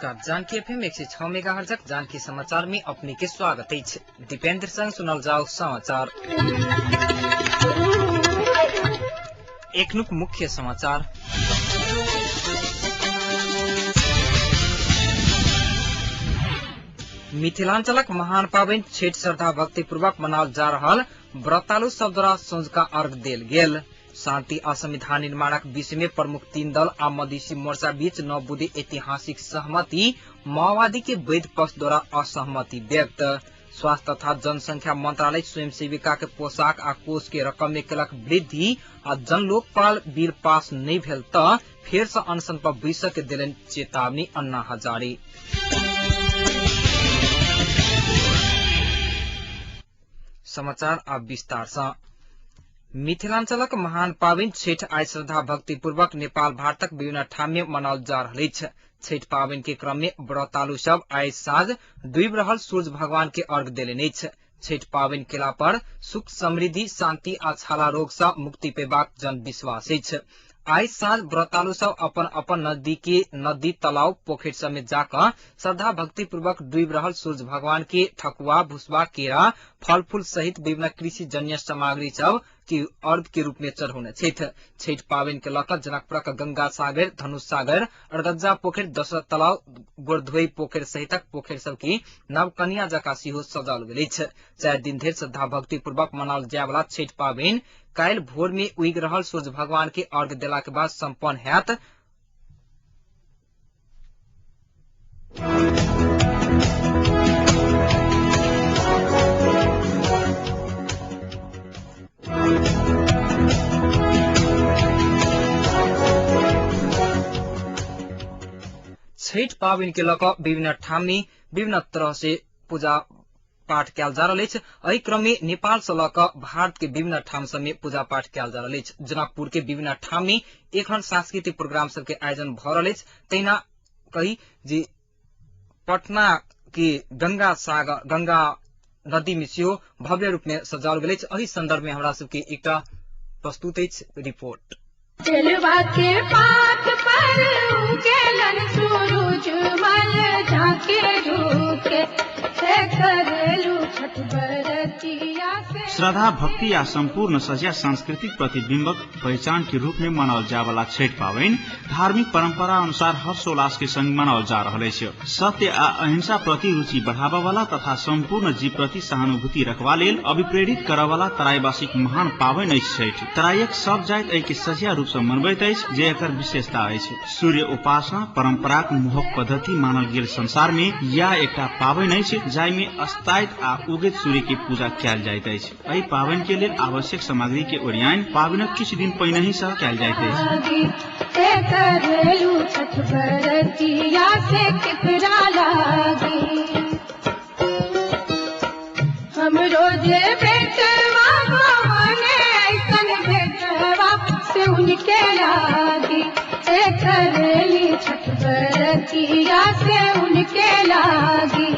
नमस्कार, जानकी एफएम 106 मेगाहर्जक जानकी समाचार में अपने के स्वागत अछि। दीपेंद्र संग सुनल जाओ समाचार। एखनुक मुख्य समाचार। मिथिलांचलक महान पाबनि छठि श्रद्धा भक्ति पूर्वक मनाओल जा रहल व्रतालु सब द्वारा संझुका अर्घ देल गेल। शांति आ संविधान निर्माणक विषय में प्रमुख तीन दल आ मधेसी मोर्चा बीच 9 बुधे ऐतिहासिक सहमति, माओवादी के वैध पक्ष द्वारा असहमति व्यक्त। स्वास्थ्य तथा जनसंख्या मंत्रालय स्वयंसेविका के पोशाक आ कोष के रकम में केलक वृद्धि आ जनलोकपाल बिल पास नहीं भेल त फेर से अनशन पर बैसक के देलनि चेतावनी अन्ना हजारे। समाचार आ विस्तार से। मिथिलांचलक महान पाबनि छठि आइ श्रद्धा भक्ति पूर्वक नेपाल भारतक विभिन्न ठाम में मनाओल जा रहल अछि। छठि पाबनि के क्रम में व्रतालु सब आइ साँझ डूबि रहल सूर्य भगवान के अर्घ देलनि अछि। छठि पाबनि केला पर सुख समृद्धि, शांति आ छाला रोग सँ मुक्ति पेबाक जन विश्वास अछि। आइ साँझ व्रतालु सब अपन अपन नजदीकी नदी, तालाब, पोखरि सब में जाकऽ श्रद्धा भक्ति पूर्वक डूबि रहल सूर्य भगवान के ठकुआ, भुसबा, केरा, फल फूल सहित विभिन्न कृषि जन्य सामग्री सब के अर्घ के रूप में चढ़ौने छथि। छठि पाबनि के लऽ कऽ जनकपुरक गंगा सागर, धनुष सागर, अरगज्जा पोखरि, दशरथ तालाब, गोरधोई पोखरि सहितक पोखरि सब के नवकनिया जकाँ सेहो सजाओल गेल अछि। 4 दिन धरि श्रद्धा भक्ति पूर्वक मनाओल जाय वाला छठि पाबनि काल्हि भोर में उगि रहल सूर्य भगवान के अर्घ देला के बाद सम्पन्न हैत। छठि पाबनि के लऽ कऽ विभिन्न ठाम में विभिन्न तरह से पूजा पाठ कयल जा रहल अछि। एहि क्रम में नेपाल से लऽ कऽ भारत के विभिन्न ठाम सब में पूजा पाठ कयल जा रहल अछि। जनकपुर के विभिन्न ठाम में एखन सांस्कृतिक प्रोग्राम सब के आयोजन भऽ रहल अछि। तहिना कही जे पटना के गंगा सागर, गंगा नदी में सेहो भव्य रूप में सजाओल गेल अछि। एहि संदर्भ में हमरा सबके एकटा प्रस्तुत अछि रिपोर्ट। चलवा के पात पर उगेलन सूरज मल झाके झुके से करेलू छठ बरतिया से। श्रद्धा भक्ति आ संपूर्ण सजिया सांस्कृतिक प्रतिबिंबक पहचान के रूप में मनाओल जाय वाला छठि पाबनि धार्मिक परंपरा अनुसार हर्षोल्लास के संग मनाओल जा रहल अछि। सत्य आ अहिंसा प्रति रुचि बढ़ाबऽ वाला तथा संपूर्ण जीव प्रति सहानुभूति रखबा लेल अभिप्रेरित करऽ वाला तराईवासीक महान पाबनि अछि छठि। तराईक सब जाति एहि के सजिया रूप सँ मनबैत अछि जे एकर विशेषता अछि। सूर्य उपासना परंपराक मोहक पद्धति मानल गेल संसार में यह एकटा पाबनि अछि जाहि में अस्ताइत आ उगैत सूर्य के पूजा कयल जाइत अछि। एहि पाबनि के लेल आवश्यक सामग्री के ओरियान पाबनिक किछु दिन पहिनहि सँ कयल जाइत अछि। से करेलू छठ बरतिया से केकरा लागी। हमरो जे बेटवा भवाने ऐसन बेटवा से उनके लागी। से करेली छठ बरतिया से उनके लागी।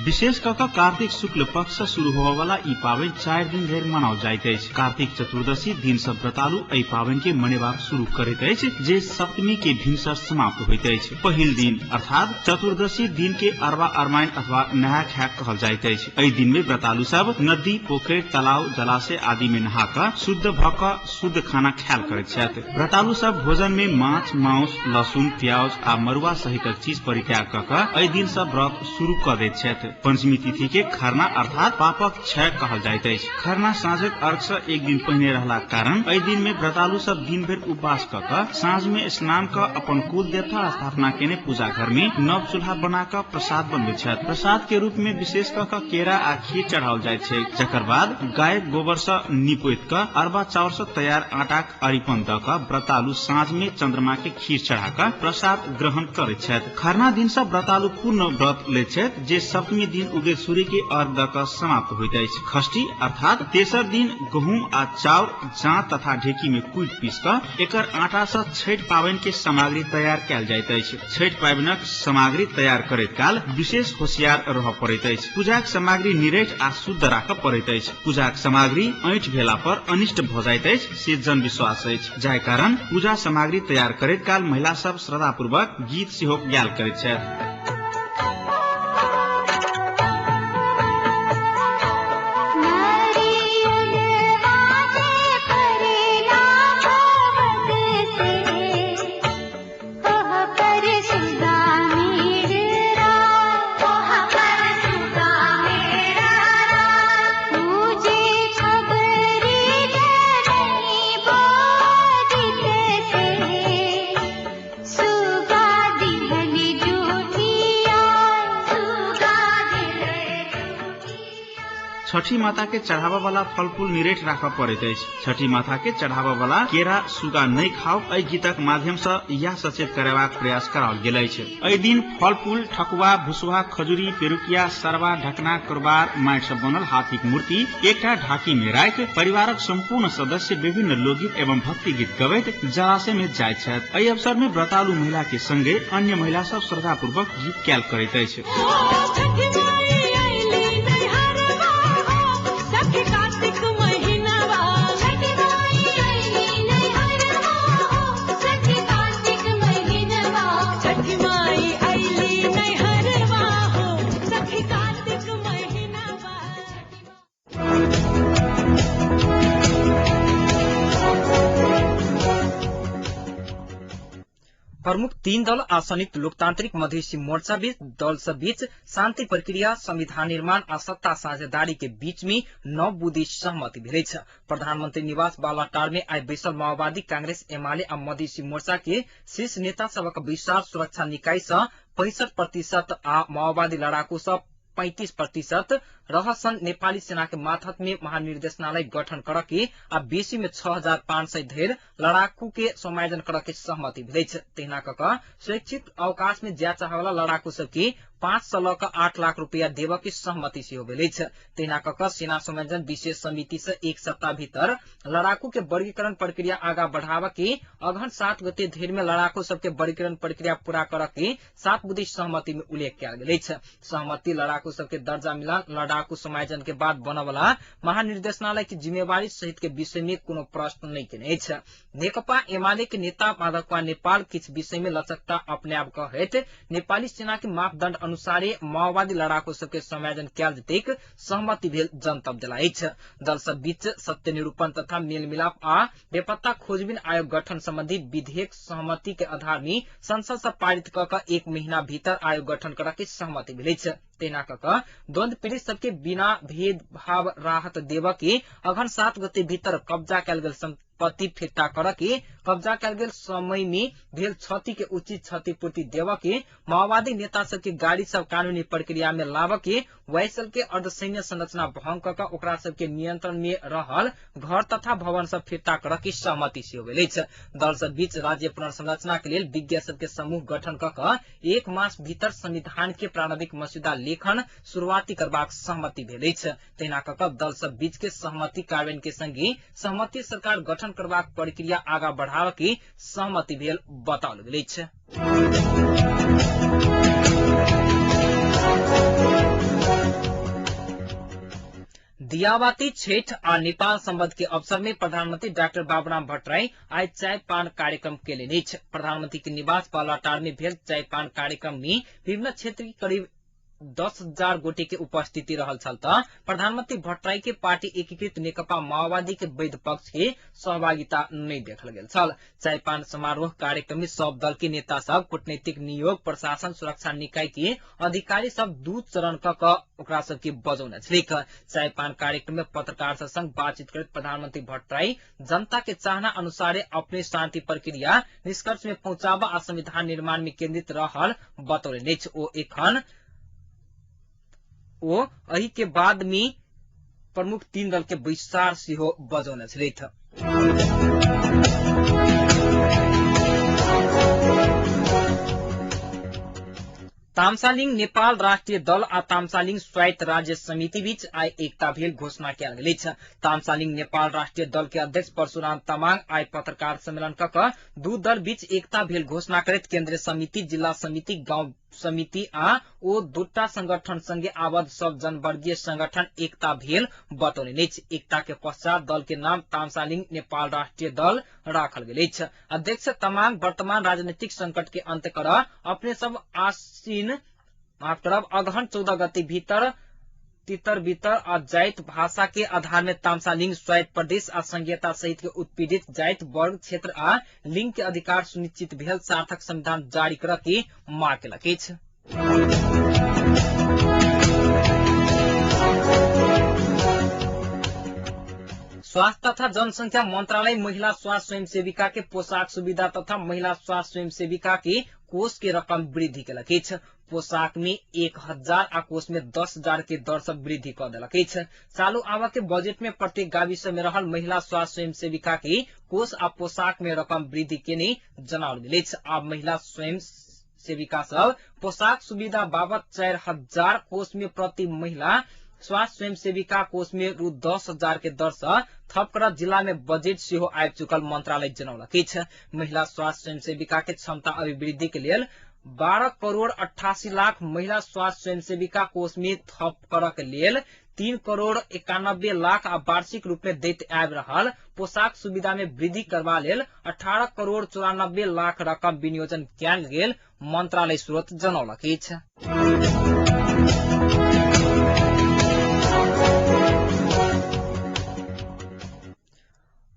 विशेष कऽ कऽ कार्तिक शुक्ल पक्ष से शुरू होबय वाला ई पाबनि 4 दिन धरि मनाओल जाइत अछि। कार्तिक चतुर्दशी दिन सँ व्रतालु एहि पाबनि के मनेबाक शुरू करैत अछि जे सप्तमी के भिनसर समाप्त होइत अछि। पहिल दिन अर्थात चतुर्दशी दिन के अरबा अरमाइन अथवा नहा खाय कहल जाइत अछि। एहि दिन में व्रतालु सब नदी, पोखरि, तालाब, जलाशय आदि में नहा कऽ शुद्ध भऽ कऽ शुद्ध खाना खायल करैत छथि। व्रतालु सब भोजन में माछ, माउस, लहसुन, प्याज आ मरुआ सहितक चीज परित्याग कऽ कऽ एहि दिन सँ व्रत शुरू कऽ दैत छथि। पंचमी तिथि के खरना अर्थात पापक क्षय कहल जाइत अछि। खरना साँझक अर्घ सँ एक दिन पहिने रहलाक कारण एहि दिन में व्रतालु सब दिन भरि उपवास कऽ कऽ साँझ में स्नान कऽ अपन कुल देवता स्थापना केने पूजा घर में नव चूल्हा बना कऽ प्रसाद बनबैत छथि। प्रसाद के रूप में विशेष कऽ कऽ केरा आ खीर चढ़ाओल जाइत छै। जकर बाद गायक गोबर सँ निपोति कऽ अरबा चाउर सँ तैयार आटाक अरिपन दऽ कऽ व्रतालु साँझ में चंद्रमा के खीर चढ़ा कऽ प्रसाद ग्रहण करैत छथि। खरना दिन सँ व्रतालु पूर्ण व्रत लैत छथि जे सप्तमी दिन उगैत सूर्य के अर्घ द क समाप्त होइत अछि। षष्ठी अर्थात तेसर दिन गहूम आ चाउर जाँत तथा ढेकी में कुटि पीस क एकर आटा सँ छठि पाबनि के सामग्री तैयार कयल जाइत अछि। छठि पाबनिक सामग्री तैयार करैत काल विशेष होशियार रहय पड़ैत अछि। पूजाक सामग्री निरठ आ शुद्ध राखय पड़ैत अछि। पूजाक सामग्री ऐंठ भेला पर अनिष्ट भ जाइत अछि से जनविश्वास अछि, जाहि कारण पूजा सामग्री तैयार करैत काल महिला सब श्रद्धापूर्वक गीत सेहो गायल करैत छथि। छठी माता के चढ़ावा वाला फल फूल निरेठ राखऽ पड़ैत अछि। छठी माता के चढ़ावा वाला केरा सुगा नहि खाओ एहि गीतक माध्यम सँ यह सचेत करेबाक प्रयास कराओल गेल अछि। एहि दिन फल फूल, ठकुआ, भुसुआ, खजुरी, पेरुकिया, सरवा, ढकना, कुरबार, माटि सँ बनल हाथीक मूर्ति एकटा ढाकी में राखि परिवारक संपूर्ण सदस्य विभिन्न लोकगीत एवं भक्ति गीत गबैत जलाशय में जाइत छथि। एहि अवसर में व्रतालु महिला के संगे अन्य महिला सब श्रद्धापूर्वक गीत कयल करैत अछि। प्रमुख तीन दल आ संयुक्त लोकतांत्रिक मधेसी मोर्चा बीच दल सब बीच शान्ति प्रक्रिया, संविधान निर्माण आ सत्ता साझेदारी के बीच में 9 बुँदे सहमति भेल अछि। प्रधानमंत्री निवास बालाटार में आइ बैसल माओवादी, कांग्रेस, एमाले आ मधेसी मोर्चा के शीर्ष नेता सबक विशाल सुरक्षा निकाय सँ 65% आ माओवादी लड़ाकू सँ 35% रहसन नेपाली सेना के मातहत में महानिर्देशनालय गठन करके आ बेसी में 6500 धरि लड़ाकू के समायोजन करके सहमति भेल अछि। तहिना क स्वैच्छिक अवकाश में ज्या चाहवाला लड़ाकू सबके 5 सँ ल क 8 लाख रुपया देबऽ के सहमति सेहो भेल अछि। तहिना क सेना समायोजन विशेष समिति से 1 सप्ताह भीतर लड़ाकू के वर्गीकरण प्रक्रिया आगा बढ़ाव के अगहन 7 गते धरि में लड़ाकू सबके वर्गीकरण प्रक्रिया पूरा कर के 7 बुँदे सहमति में उल्लेख कयल गेल अछि। सहमति लड़ाकू सबके दर्जा मिलान, लड़ाकू समायोजन के बाद बनवला महानिर्देशनालय की जिम्मेवारी सहित के विषय में कोनो प्रश्न नहीं केने अछि। नेकपा एमाले के नेता माधव कुमार नेपाल किछु विषय में लचकता अपनाब कहैत नेपाली सेना के मापदण्ड अनुसारे माओवादी लड़ाकू सबके समायोजन कयल जेतैक सहमति भेल जनतब देला अछि। दल सब बीच सत्य निरूपण तथा मेलमिलाप आ बेपत्ता खोजबीन आयोग गठन संबंधी विधेयक सहमति के आधार में संसद से पारित क 1 महीना भीतर आयोग गठन कर के सहमति भेल अछि। तेना क द्वंद पीड़ित सबके बिना भेदभाव राहत देव के अगहन 7 गते भीतर कब्जा कयल गेल संपत्ति फिर्ता कर के, कब्जा कयल गेल समय में भेल क्षति के उचित क्षतिपूर्ति देव के, माओवादी नेता सबके गाड़ी सब कानूनी प्रक्रिया में लाव के, वाईएसएल के अर्धसैन्य संरचना भंग क ओकरा सबके नियंत्रण में रहल घर तथा भवन सब फिर्ता कर के सहमति सेहो भेल अछि। दल सब बीच राज्य पुनर्संरचना के लेल विज्ञ सबके समूह गठन क 1 मास भीतर संविधान के प्रारंभिक मस्यौदा लेखन शुरुआती करबाक सहमति भेल अछि। तहिना क दल सब बीच के सहमति कार्यान्वयन के संगे सहमति सरकार गठन करबाक प्रक्रिया आगा बढ़ाव के सहमति भेल बताओल गेल अछि। दियाबाती छठ आ नेपाल संबंध के अवसर में प्रधानमंत्री डाक्टर बाबूराम भट्टराई आइ चाय पान कार्यक्रम केलनि अछि। प्रधानमंत्री के निवास बालाटार में भेल चाय पान कार्यक्रम में विभिन्न क्षेत्र के करीब 10,000 गोटे के उपस्थिति रहल छल त प्रधानमंत्री भट्टराई के पार्टी एकीकृत नेकपा माओवादी के वैध पक्ष के सहभागिता नहीं देखल गेल छल। चाय पान समारोह कार्यक्रम में सब दल के नेता सब, कूटनीतिक नियोग, प्रशासन, सुरक्षा निकाय के अधिकारी सब 2 चरण क ओकरा सबके बजौने छलैक। चाय पान कार्यक्रम में पत्रकार सब संग बातचीत करैत प्रधानमंत्री भट्टराई जनता के चाहना अनुसारे अपने शांति प्रक्रिया निष्कर्ष में पहुंचाबा आ संविधान निर्माण में केंद्रित रहल बतौलनि अछि। ओ एखन ओ एहि के बाद में प्रमुख 3 दल के बैसार सेहो बजौने छलथि। तामसालिङ नेपाल राष्ट्रिय दल आ तामसालिङ स्वायत्त राज्य समिति बीच आइ एकता भेल घोषणा कयल गेल अछि। तामसालिङ नेपाल राष्ट्रिय दल के अध्यक्ष परशुराम तामाङ आइ पत्रकार सम्मेलन क दू दल बीच एकता भेल घोषणा करैत केन्द्रीय समिति, जिल्ला समिति, गाउँ समिति आ ओ दूटा संगठन संगे आबद्ध सब जनवर्गीय संगठन एकता भेल बतौलनि अछि। एकता के पश्चात दल के नाम तामसालिङ नेपाल राष्ट्रिय दल राखल गेल अछि। अध्यक्ष तामाङ वर्तमान राजनीतिक संकट के अंत कर अपने सब आसीन अगहन 14 गते भीतर तितर बितर आ जाइत भाषा के आधार में तामसालिङ स्वायत्त प्रदेश आ संघीयता सहित के उत्पीड़ित जाइत वर्ग क्षेत्र आ लिंग के अधिकार सुनिश्चित भेल सार्थक संविधान जारी कर के माग केलक अछि। स्वास्थ्य तथा जनसंख्या मंत्रालय महिला स्वास्थ्य स्वयंसेविका के पोशाक सुविधा तथा महिला स्वास्थ्य स्वयंसेविका के कोष के रकम वृद्धि केलक अछि। पोशाक में 1000 आ कोष में 10,000 के दर से वृद्धि क देलक अछि। चालू आवक के बजट में प्रत्येक गाविस में रहल महिला स्वास्थ्य स्वयंसेविका के कोष आ पोशाक में रकम वृद्धि केने जनाओल गेल अछि। आब महिला स्वयं सेविका सब पोशाक सुविधा बाबत 4000 कोष में प्रति महिला स्वास्थ्य स्वयंसेविका कोष में रु 10,000 के दर से थप कर जिला में बजट सेहो आबि चुकल मंत्रालय जनौलक अछि। महिला स्वास्थ्य स्वयंसेविका के क्षमता अभिवृद्धि के लेल 12 करोड़ 88 लाख महिला स्वास्थ्य स्वयंसेविका कोष में थप करक लेल 3 करोड़ 91 लाख आ वार्षिक रूप में दैत आबि रहल पोशाक सुविधा में वृद्धि करबा लेल 18 करोड़ 94 लाख रकम विनियोजन कयल गेल मंत्रालय स्रोत जनौलक अछि।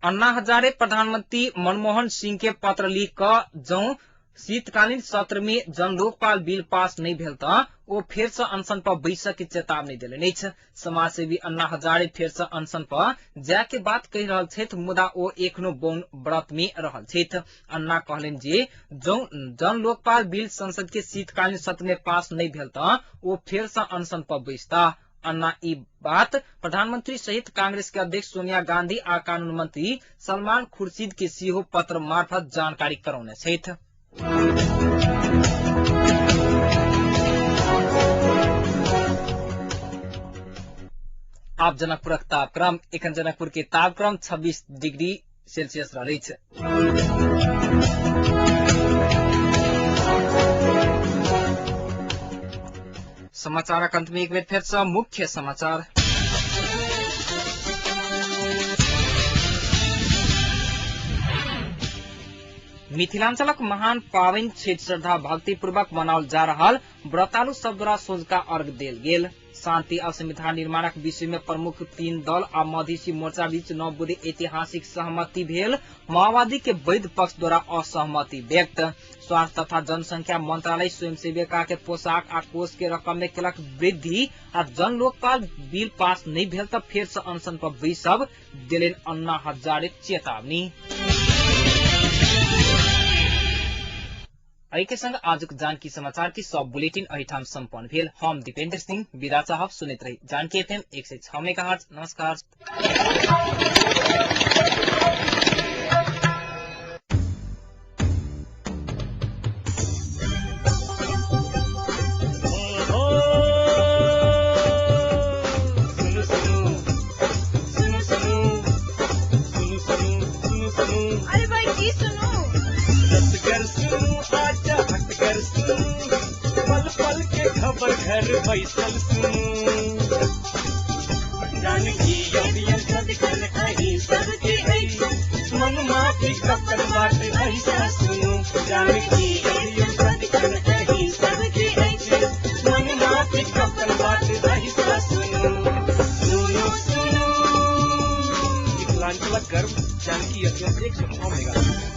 अन्ना हजारे प्रधानमंत्री मनमोहन सिंह के पत्र लिख क जौं शीतकालीन सत्र में जन लोकपाल बिल पास नहीं भेल त ओ फेर से अनशन पर बैसक के चेतावनी देलनि अछि। समाजसेवी अन्ना हजारे फेर से अनशन पर जाय के बात कहि रहल छथि, मुदा ओ एखनो मौन व्रत में रहल छथि। अन्ना कहलनि जे जौं जन लोकपाल बिल संसद के शीतकालीन सत्र में पास नहीं भेल त ओ फेर से अनशन पर बैसता। अन्ना ई बात प्रधानमंत्री सहित कांग्रेस के अध्यक्ष सोनिया गांधी आ कानून मंत्री सलमान खुर्शीद के सेहो पत्र मार्फत जानकारी करौने छथि। आप जनकपुरक तापक्रम। एखन जनकपुर के तापक्रम 26 डिग्री सेल्सियस रहल अछि। समाचारक अंत में एक बेर फेर से मुख्य समाचार। मिथिलांचलक महान पावनि छठि श्रद्धा भक्ति पूर्वक मनाओल जा रहल व्रतालु सब द्वारा सोझका अर्घ देल गेल। शांति आ संविधान निर्माणक विषय में प्रमुख 3 दल आ मधेसी मोर्चा बीच 9 बुधे ऐतिहासिक सहमति भेल। माओवादी के वैध पक्ष द्वारा असहमति व्यक्त। स्वास्थ्य तथा जनसंख्या मंत्रालय स्वयंसेविका के पोशाक आ कोष के रकम में केलक वृद्धि आ जन लोकपाल बिल पास नहीं भेल त फेर से अनशन पर बैसब देलनि अन्ना हजारे चेतावनी। एहि के संग आजुक जानकी समाचार की सब बुलेटिन एहिठाम सम्पन्न भेल। हम दीपेंद्र सिंह विदा चाहब। सुनैत रही जानकी एफएम 106 मेगाहर्ट्ज। नमस्कार। अरे भाई की सुनू, पल पल के खबर घर बैसल सुनू, जानकी सदिखन अहीं सबके अछि, मन माफी ककर बात ऐसा सुनू, जानकी सदिखन अहीं सबके अछि, मन माफी ककर बात ऐसा सुनू, सुनू सुनू। मिथिलांचलक गर्व जानकी एफएम 106 मेगाहर्ट्ज।